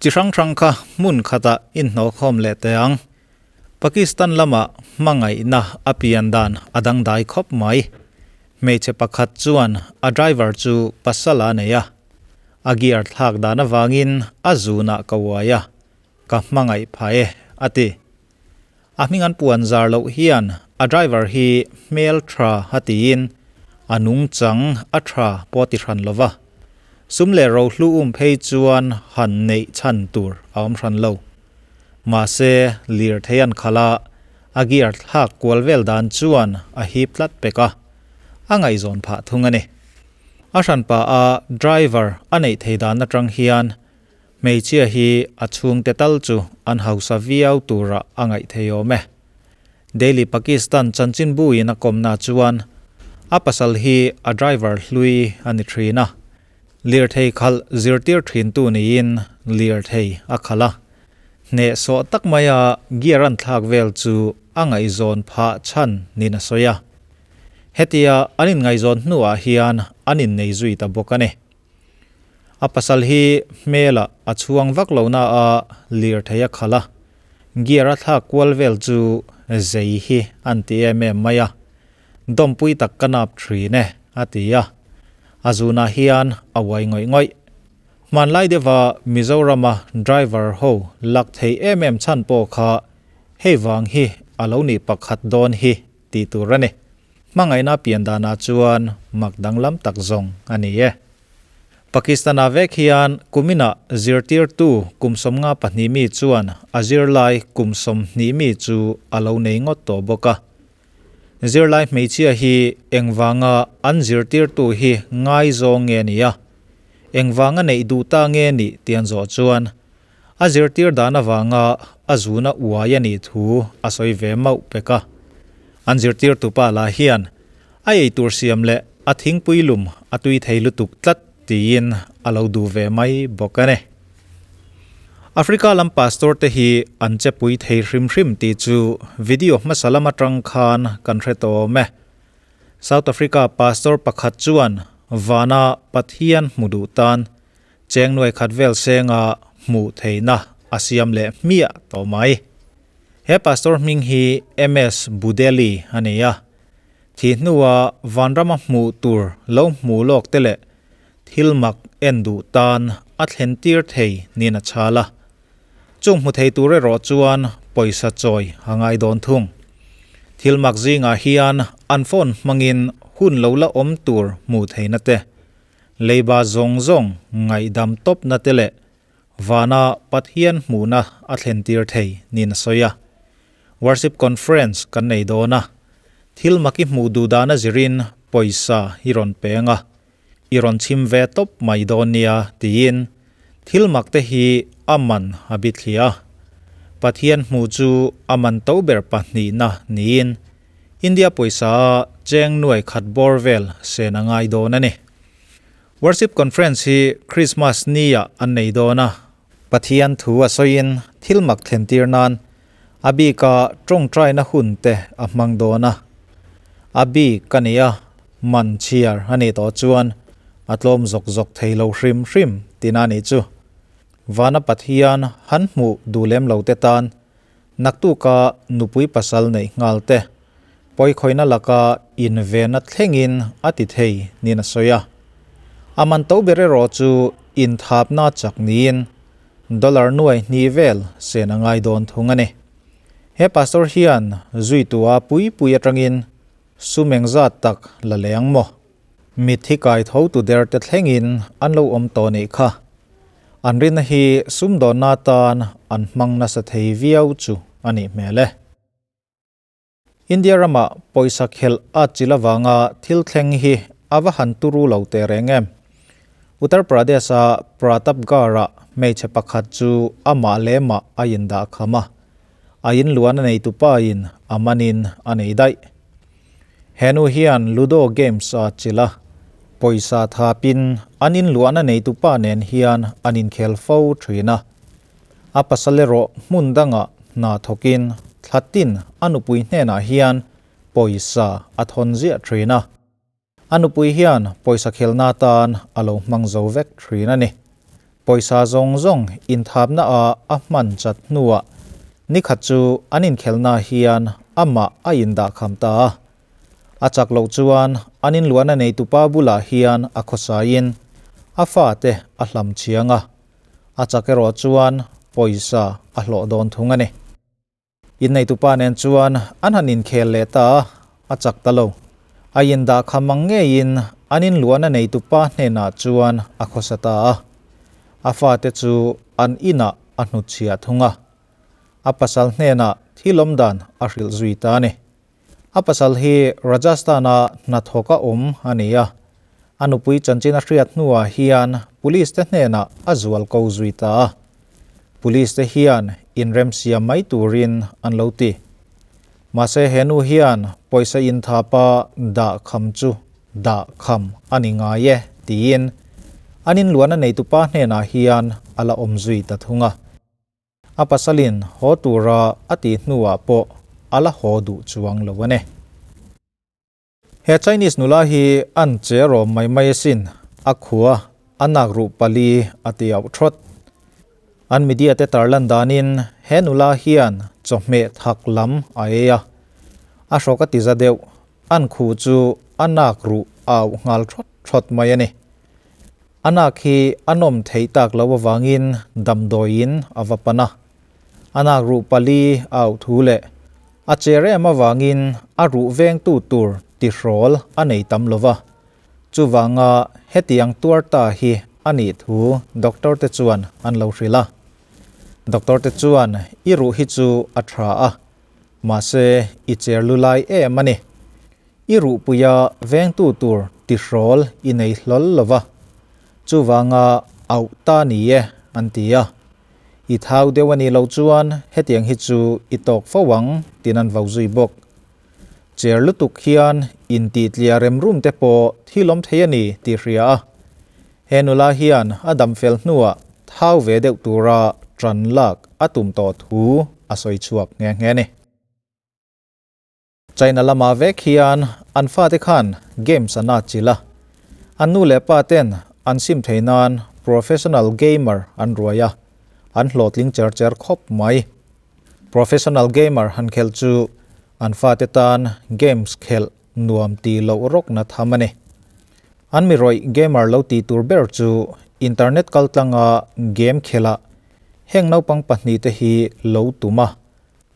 Chi hrang hrang kha hmun khatah inhnawhkhawm leh teh ang. Pakistan lama hmangaihna a pian dan a dangdai khawp mai. Hmeichhe pakhat chuan a driver chu pasal a nei a. A gear thlak dan avangin a zunah ka uai a, ka hmangaih phah e, a ti. A hming an puan zar loh hian a driver hi hmel tha a tiin a nungchang a tha pawh a ti hran lo va. Sum leh rohlu um phei chuan han neih chhan tur a awm hran lo. Mahse, lirthei an khalh a, a gear thlak kual vel dan chuan a hip tlat pek a, a ngaihzawn phah thung a ni. A hranpa a driver a neih thei dan atang hian Hmeichhia hi a chhungte tal chu an hausa viau turah a ngaih thei awm e. Daily Pakistan chanchinbuin a kawmna chuan a pasal hi a driver hlui a ni thin a, lirthei khalh zirtir thintu niin lirthei a khalh a. Hnehsawh tak maia gear an thlak vel chu a ngaihzawn phah chhan niin a sawi a. Hetia an inngaihzawn hnuah hian an innei zui ta bawk a ni. A pasal hi hmelah a chhuang vak lo na a lirthei a khalh a, gear a thlak kual vel chu zei hi an ti em em mai a, dawmpui tak ka nap thin e a ti a, a zunah hian a uai ngawih ngawih. Hmanlai deuha Mizorama driver ho lak thei em em chhan pawh kha hei vang hi a lo nih pakhat dawn hi tih tur a ni. Hmangaihna pian danah chuan mak danglam tak zawng a ni e. Pakistan-ah vek hian kuminah zirtirtu kum 52 mi chuan a zirlai kum 20 mi chu a lo nei ngawt tawh bawk a. Zirlai hmeichhia hi engvanga an zirtirtu hi ngaizawng nge ni a, engvanga neih duh ta nge nih tih an zawh chuan a zirtir dan avanga a zuna uai a nih thu a sawi ve mauh pek a. An zirtirtupa lah hian a eitur siam leh a thingpui lum a tui thei lutuk tlat tiin a lo duh ve mai bawk a ni. Africa lam pastor te hi an che pui thei hrim hrim tih chu video hmasa lam atang khan kan hre tawh awm e. South Africa pastor pakhat chuan vana Pathian hmu duh tan Cheng nuai khat vel senga hmuh theihna a siam leh hmiah tawh mai. He pastor hming hi MS Budeli a ni a. Thih hnua vanrama hmuh tur lo hmuh lawk te leh thil mak en duh tan a thlen tir thei niin a chhal a. Chung hmu thei tur erawh chuan pawisa chawi a ngai dawn thung. Thil mak zingah hian an phone hmangin hun lo la awm tur hmuh theihna te Leiba zawng zawng ngaihdam tawpna te leh vana Pathian hmuhna a thlentir thei niin a sawi a. Worship Conference kan nei dawn a, thil mak i hmuh duh dana zirin pawisa i rawn peng a, i rawn chhim ve tawp mai dawn nia tiin thil mak te hi a man a bithliah a. Pathian hmuh chu a man to ber pahnihna niin India pawisa a cheng nuai khat bawr vel sen a ngai dawn a ni. Worship Conference hi Christmas ni ah an nei dawn a. Pathian thu a sawiin thil mak thlen tir nan a bik a tawngtaina hun te a hmang dawn a. A bik a ni a, man chhiar a nih tawh chuan a tlawm zawk zawk thei lo hrim hrim tina nih chu. Vana Pathian han hmuh duh lem lo te tan Naktuka nupui pasal neih nghal te, pawikhawina laka invena thlengin a ti thei niin a sawi a. A man to ber erawh chu inthapna chak niin dollar nuai hnih vel sen a ngai dawn thung a ni. He pastor hian zuitua pui pui atangin sum engzat tak la leh ang maw? Mitthi kai tho tu der te thlengin an lo awm tawh nih kha. An rinna hi sumdawnna atan an hmang nasa thei viau chu a nih hmel e. India ramah pawisa khelh a chil avanga thil thleng hi a va han turu lo teh reng em. Uttar Pradesh-a Pratapgarh-ah hmeichhe pakhat chu amah leh mah a indah kham a, a inluan a neitupain a manin a nei daih. He nu hian Ludo games a chilh a, pawisa thapin an inluahna neitupa nen hian an inkhel fo thin a. A pasal erawh hmun dangah hna thawkin thlatin a nupui hnenah hian pawisa a thawn ziah thin a. A nupui hian pawisa khelna atan a lo hmang zo vek thin a ni. Pawisa zawng zawng inthapna ah a hman chat hnuah nikhat chu an inkhelhna hian amah a indahkham ta a. A chak loh chuan an inluahna neitupa bulah hian a khawsaiin a fate a hlam chiang a, a chak erawh chuan pawisa a hlawh dawn thung a ni. Inneitupa nen chuan an han inkhel leh ta a, a chak ta lo. A indah kha mang ngeiin an inluahna neitupa hnenah chuan a khawsa ta a. A fate chu an inah a hnutchhiah thung a. A pasal hnenah thil awmdan a hrilh zui ta a ni. A pasal hi Rajasthan-a hnathawka awm a ni a, a nupui chanchin a hriat hnuah hian Police te hnenah a zual ko zui ta a. Police te hian inremsiam mai turin an lo ti. Mahse he nu hian pawisa inthapa dah kham chu dah kham a ni ngai e tiin an inluahna neitupa hnenah hian a la awm zui ta thung a. A pasalin haw tura a tih hnuah pawh a la haw duh chuang lo a ni. He Chinese nula hi an che rawm mai mai asin, a khua a nak ruh pali a ti auh thawt. An media te tarlan danin he nula hian chawhmeh thak lam a ei a, a hrawk a ti za deuh, an khu chu a nak ruh a auh nghal thawt thawt mai a ni. A nak hi a nawm theih tak loh avangin damdawiin a va pan a. A nak ruh pali a auh thu leh a cher em avangin a ruh vengtu tur tihrawl a nei tam lo va. Chuvanga hetiang tuar ta hi a nih thu doctor te chuan an lo hrilh a. Doctor te chuan i ruh hi chu a tha a, mahse i cher lu lai em a ni. I ruhpuia vengtu tur tihrawl i nei hlawl lo va, chuvanga auh ta ni e an ti a. I thau deuh a nih loh chuan hetiang hi chu i tawk fo ang tiin an vau zui bawk. Chair lutuk hian intih tliah rem rum te pawh thil awm thei a ni tih hria a. He nula hian a dam fel hnuah thau ve deuh tura tan lak a tum tawh thu a sawi chhuak nghe nghe a ni. China lamah vek hian an fate khan games an atchilh a, an nu leh pa ten an sim thei nan professional gamer an ruai a, an hlawhtling cher cher khawp mai. Professional gamer han khelh chu an fate tan games khelh nuam tih loh rawkna tham a ni. An mi rawih gamer lo tih tur ber chu internet kaltlanga game khelhah heng naupang pahnihte hi lo tum a,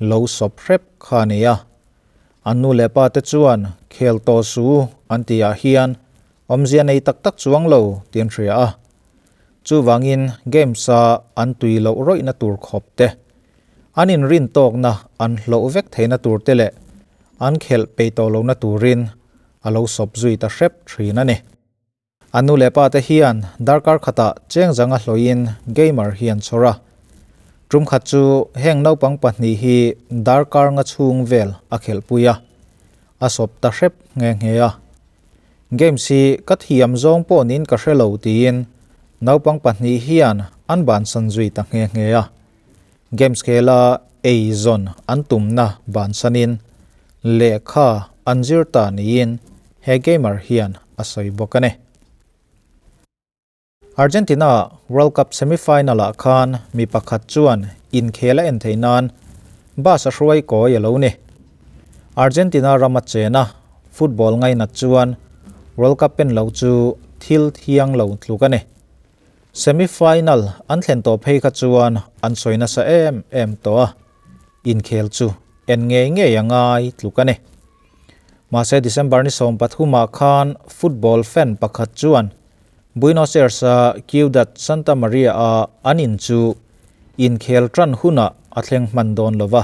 Lo sawp hrep kha a ni a, an nu leh pa te chuan khel tawh su an tih ah hian awmzia nei tak tak chuang lo tih an hria a. Chuvangin games a an tui loh rawihna tur khawp te, an inrin tawkna an hloh vek theihna tur te leh an khelh peih tawh lohna turin a lo sawp zui ta hrep thin a ni. A nu leh pa te hian darkar khatah chengzanga hlawhin gamer hi an chhawr a. Tum khat chu heng naupang pahnih hi darkar nga chhung vel a khelhpui a, a sawp ta hrep nghe nghe a. Games hi ka thiam zawng pawh niin ka hre lo tiin naupang pahnih hian an bansan zui ta nghe nghe a. Games khela eizawn an tumna bansanin lehkha an zir ta niin he gamer hian a sawi bawk a ni. Argentina World Cup semi-final-ah khan mi pakhat chuan inkhel a en theih nan bus a hruai kawi a lo ni. Argentina rama chena football ngainat chuan World Cup pen lo chu thil thiang lo tluk a ni. Semi-final an thlen tawh phei kha chuan an sawi nasa em em tawh a, inkhel chu en ngei ngei a ngai tluk a ni. Mahse December ni 13 ah khan football fan pakhat chuan Buenos Aires-a Ciudad Santa Maria-a an in chu inkhel tan hunah a thleng hman dawn lo va.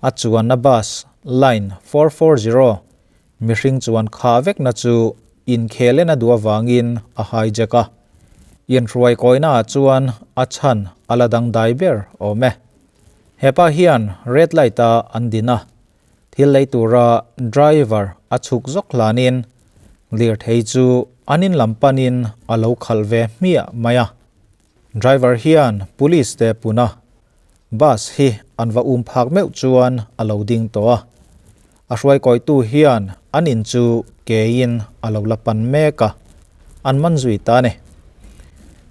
A chuanna bus line 440 mihring chuan khah vekna chu inkhel en a duh avangin a hijack a. Inhruai kawina ah chuan a chhan a la dangdai ber awm e. Hepa hian red light-a an din a, Thil lei tura driver a chhuk zawk hlanin lirthei chu an in lam panin a lo khalh ve hmiah mai a. Driver hian police te pun a, bus hi an va um phak meuh chuan a lo ding tawh a. A hruaikawitu hian an in chu keiin a lo la pan mek a, an man zui ta a ni.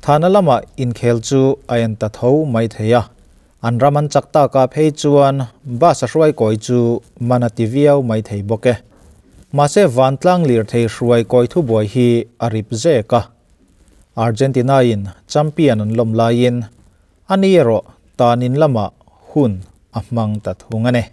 Thana lama inkhel chu a en ta tho mai thei a, an ram an chak takah phei chuan bus a hruai kawi chu man a ti viau mai thei bawk e. Mahse vantlang lirthei hruai kawi thubuai hi a rip zek a. Argentina in champion an lawm laiin ani erawh tanin lamah hun a hmang ta thung a ni.